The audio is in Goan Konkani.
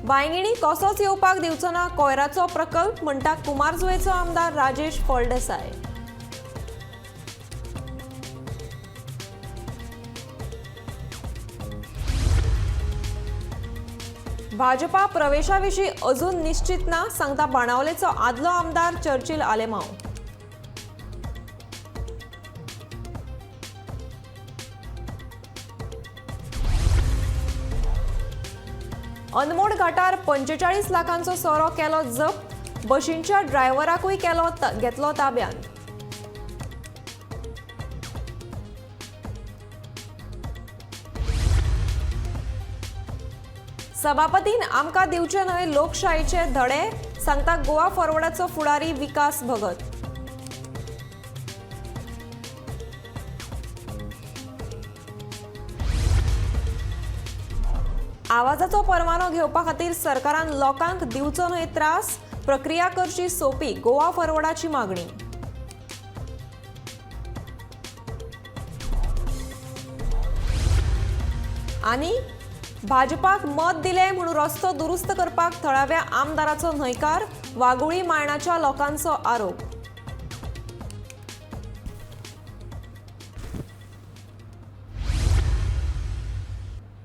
वांयगिणी कसोच येवपाक दिवचो ना कोयराचो प्रकल्प म्हणटा कुमारजुवेचो आमदार राजेश फळदेसाय. भाजपा प्रवेशाविशीं अजून निश्चित ना सांगता बाणावलेचो आदलो आमदार चर्चिल आलेमांव. अनमोड घाटार 45 लाखांचो सोरो केलो जप्त, बशींच्या ड्रायव्हराकूय केलो घेतलो ताब्यांत. सभापतीन आमकां दिवचे न्हय लोकशायेचे धडे सांगता गोवा फॉरवर्डाचो फुडारी विकास भगत. आवाजाचो परवानो घेवपा खातीर सरकारान लोकांक दिवचो न्हय त्रास, प्रक्रिया करची सोपी, गोवा फॉरवर्डाची मागणी. आनी भाजपाक मत दिलें म्हणून रस्तो दुरुस्त करपाक थळाव्या आमदाराचो न्हयकार, वागोळी मायणाच्या लोकांचो आरोप.